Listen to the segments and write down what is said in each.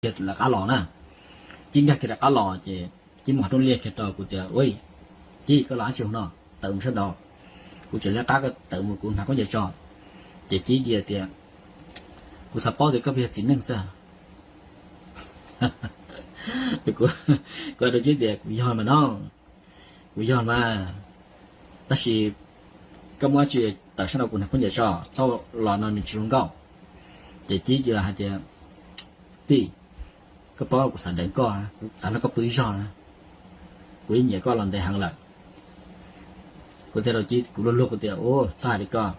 kiag lawv qab los na. Cib nkag kiag lawv qab los ces Cib muab qhov rooj liaj kiag rau kuv tias, Ua, Cib, koj los dab tsi no? Tawm mus sab nraud, kuv tseem li qab koj tawm mus kuv hnav khaub ncaws tso. Ces Cib cia tias, Kuv xav paub tias koj puas yog txiv neej xwb. Kuv hais rau Cib tias, Kuv yog mas no, kuv yog mas, tab sis koj muab dab tsi tawm sab nraud kuv hnav khaub ncaws tso, txhob los no nws tsis zoo nkauj. Ces Cib cia hais tias, Tij, koj paub kuv xav deev koj, kuv xav nrog koj pw ib zaug na, kuv yeej nyiam koj los ntev heev lawm. Kuv thiaj rau Cib, kuv luag luag kuv tias, Ua, txhob hais li koj,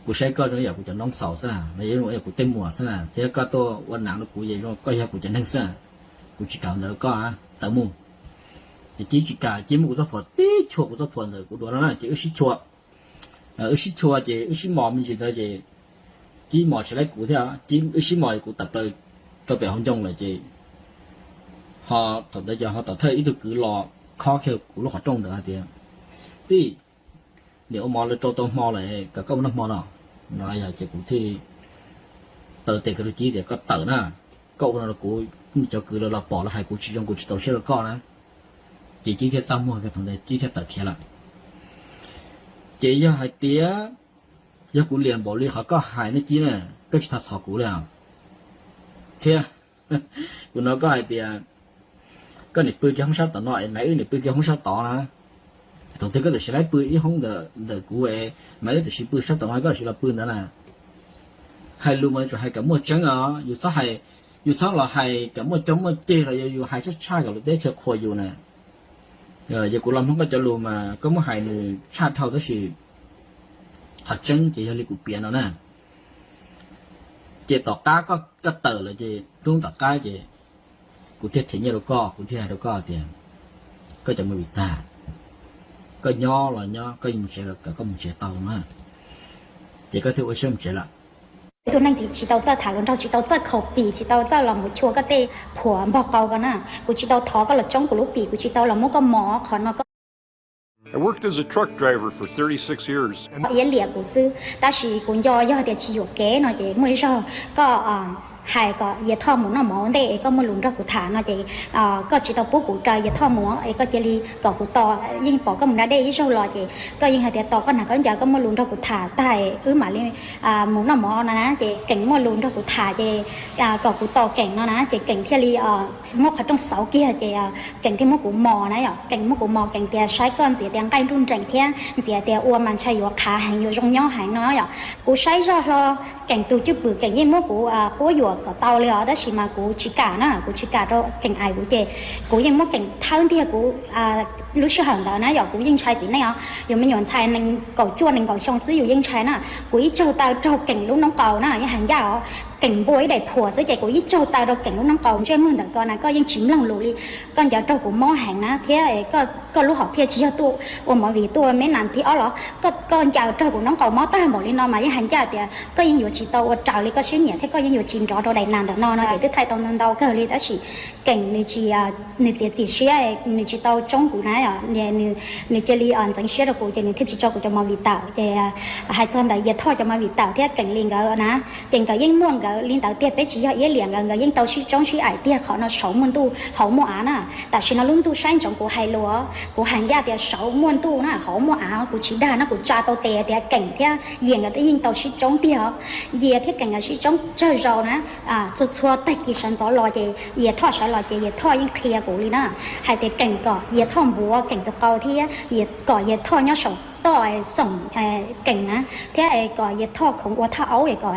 kuv saib koj zoo yam kuv cov noob xaus xwb, los yog zoo yam kuv tej muam xwb na, thiab koj tuaj ua nam rau kuv es zoo koj yog kuv cov neeg xwb, kuv tsis kam ntawd rau koj, tawm mus. Ces Cib tsis kam, Cib muab kuv txoj phuam tib chua kuv txoj phuam ntawm kuv duav no na, ces wb sib chua. Wb sib chua ces wb sib mos me ntsis ntawd ces Cib mos tsis laib kuv thiab, Cib wb sib mos kuv tawm plaws rau pem hauv ncoo lawm ces ho thaum ntawd ces ho tom thawj ib tug kwv los khob kiag kuv lub qhov rooj ntawd hais tias, Tij, niam ua mov lawv rau tau hmo lawm, kom koj mus noj hmo no. No yog ces kuv thiaj li taw tes kiag rau Cib tias, Koj tawm na, koj ua no rau kuv, kuv cov kwv lawv los pom lawv hais kuv tsis zoo, kuv tsis txaus siab rau koj na. Ces Cib thiaj txaj muag kiag thaum ntawd Cib thiaj tawm khiav lawm. Ces yog hais tias yog kuv liam npaum li qhov koj hais ne Cib na, koj tsis tau txhom kuv li os. Thiab kuv hnov koj hais tias koj niam pw kiag hoob sab tom no es mas wb niam pw kiag hoob sab tod na. Thaum twg koj tam sim laib pw ib hoob ntawm kuv es mas wb tam sim pw sab tom no koj tam sim los pw ntawd na. Hais lus mas tsuas hais kom muaj tseeb os, yus txhob hais, yus txhob los hais kom muaj coob muaj ceg los yog yus hais tshaj tshaj kom lawv teb chaws qhuas yus na. Yog kuv los mloog koj cov lus mas koj muab hais nws tshaj dhau tab sis qhov tseeb ces yog li kuv piav no na. Ces tom qab koj tawm lawm ces hnub tom qab ces kuv thiaj them nyiaj rau koj, kuv thiaj hais rau koj tias koj cov movie tag, koj nyob los nyob, koj mus tsev los koj mus tsev tau na. Ces koj thiaj ua siab mus tsev lawm. Ib tug neeg tsis tau txawj tham hluas nraug, tsis tau txawj khaus pim, tsis tau txawj los mus chua koj tej phuam npog qau ko na. Kuv tsis tau thov koj los tsoob kuv lub pim, kuv tsis tau los muab koj mos qhov no koj iab liam kuv xwb. Tab sis kuv nco yog tias tsis yuam kev no ces muaj ib zaug koj hais kom Yias Thoj mus noj mov ua ntej es koj muaj lus nrog kuv tham no ces koj tsis tau pub kuv raws Yias Thoj mus es koj cia li kom kuv tos, yeej pom koj mus da dej ib zaug los ces koj yeej hais tias tos koj hnav khaub ncaws koj muaj lus nrog kuv tham tag wb mam li mus noj mov no na. Ces Keem muaj lus nrog kuv tham ces kom kuv tos Keem no na ces Keem thiaj li muab qhov rooj xauv kiag ces Keem thiaj muab kuv mos na yom. Keem muab kuv mos, Keem tias saib koj ntxiv tias nqaij nruj nreem thiab ntxiv tias ua mas ntshai yuav qhav heev, yuav zoo nyob heev no yom. Kuv saib zoj hlo Keem tus cwj pwm, Keem yeej muab kuv quab yuam kom tau li os, tab sis mas kuv tsis kam na, kuv tsis kam rau Keem aim kuv ces kuv yeej muab Keem thawb ntiag kuv lub sij hawm ntawd na yom. Kuv yeej ntshai txiv neej os, yus me nyuam ntxhais nees nkaum cuaj nees nkaum xyoo xwb yus yeej ntshai na. Kuv ib tsaug taw raug Keem lub noob qau na, yeej hais ncaj os, Keem npua ib daim phuam xwb ces kuv ib tsaug taw rau Keem lub noob qau. Ntsej muag ntawm ko na koj yeej tsis mloog lus li, koj ncaws raug kuv mob heev na thiab koj lub hom phiaj tsis yog tuaj ua movie tuaj me nas thib ob los koj ncaws raug kuv noob qau mob tag npaum li no mas yeej hais ncaj tias koj yeej yuav tsis tau ua raws li koj siab nyiam thiab koj yeej yuav tsis nrov rau daim nas ntawm no no ces twb thaij tau ntau ntau kawg li tab sis Keem nws tsis, nws txiav txim siab, nws tsis tau tsoob kuv na, nws cia li ntxeev siab rau kuv ces nws thiaj tsis tso kuv cov movie tawm. Ces hais txog ntawm Yias Thoj cov movie tawm thiab Keem li nkawd na, ces nkawd yeej muaj nkawd li ntawd tiag, peb tsis yog iab liam nkawd, nkawd yeej tau sib tsoob sib aim tiag. Qhov no saud muaj ntuj hauv muaj av na. Tam sim no lub ntuj saib ntsoov kuv hais lus, kuv hais ncaj tias saud muaj ntuj na hauv muaj av, kuv tsis dag na, kuv tsa tau tes tias Keem thiab Yias nkawd twb yeej tau sib tsoob tiag. Yias thiab Keem nkawd sib tsoob tsawg zaus na, txhua txhua tag kis sawv ntxov los ces Yias Thoj sawv los ces Yias Thoj yeej qhia kuv li na, hais tias Keem kom Yias Thoj npuav Keem tus qau thiab kom Yias Thoj nyob saum toj xoom Keem na, thiab kom Yias Thoj khoov ua thaj aub kom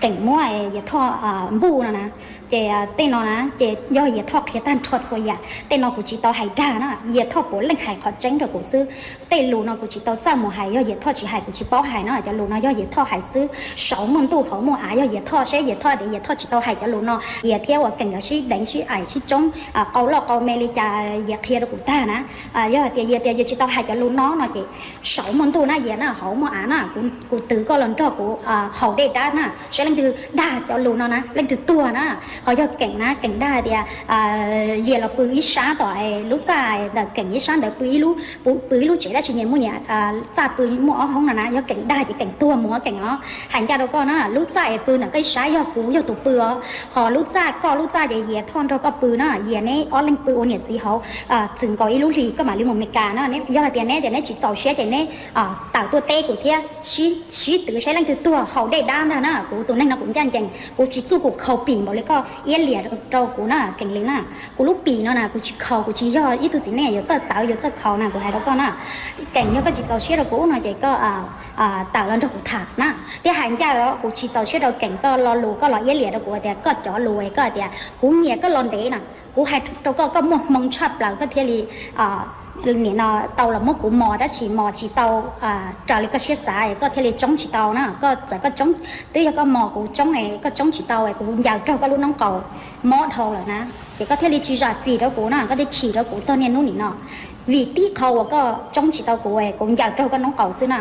Keem muab Yias Thoj npuj no na. Ces tej no na ces yog Yias Thoj qhia tag nrho txhua yam. Tej no kuv tsis tau hais dag na, Yias Thoj puav leej hais qhov tseeb rau kuv xwb. Tej lus no kuv tsis tau txawj mus hais, yog Yias Thoj tsis hais kuv tsis paub hais no, cov lus no yog Yias Thoj hais xwb. Saud muaj ntuj hauv muaj av, yog Yias Thoj seb Yias Thoj tias Yias Thoj tsis tau hais cov lus no. Yias thiab uas Keem nkawd sib deev sib aim sib tsoob qau loj qau me li cas Yias qhia rau kuv tag na. Yog tias Yias tias Yias tsis tau hais cov lus no no ces saum muaj ntuj na Yias na, hauv muaj av na, kuv twv koj los nrog kuv haus dej dab na, saib leej twg dag cov lus no na, leej twg tuag na. Ho yog Keem na, Keem dag tias Yias los pw ib sab tom lub txaj ntawm Keem ib sab ntawd pw ib lub, pw ib lub tsev tab sis nyias muaj nyias txaj pw muaj ob hoob no na, yog Keem dag ces Keem tuag mus Keem os. Hais ncaj rau koj na, lub txaj es pw ntawm koj ib sab yog kuv yog tus pw os, ho lub txaj koj lub txaj ces Yias Thoj nrog koj pw na, Yias neb ob leeg pw ua niam txiv hauv txwm nkaus ib lub hlis koj mam li mus Meskas na. Yog hais tias neb tias neb tsis txaus siab ces neb tawm tuaj teb kuv thiab, sib twv saib leej twg tuag haus dej dab ntag na. Kuv tus neeg no kuv ncaj ncees, kuv tsis txuj kuv khaus pim npaum li koj iab liam rau kuv na Keem li na. Kuv lub pim no na kuv tsis khaus, kuv tsis yog ib tug txiv neej yuav txawj tawv yuav txawj khaus na, kuv hais rau koj na. Keem yog koj tsis txaus siab rau kuv no ces koj tawm los nrog kuv tham na. Thiab hais ncaj los kuv tsis txaus siab rau Keem koj lo lus koj los iab liam rau kuv tias koj cov lus koj tias kuv nyiam koj los ntev na. Kuv hais rau koj, koj muaj hmoo tshaj plaws koj thiaj li nim no tau los muab kuv mos, tab sis mos tsis tau raws li koj siab xav koj thiaj li tsoob tsis tau na. Koj txawm koj tsoob, twb yog koj mos kuv tsoob, koj tsoob tsis tau kuv ncaws raug koj lub noob qaus mob dhau lawm na, ces koj thiaj li tsis zam txim rau kuv na, koj thiaj chim rau kuv txog niaj hnub nim no. Vim tib qho uas koj tsoob tsis tau kuv, kuv ncaws raug koj noob qaus xwb na.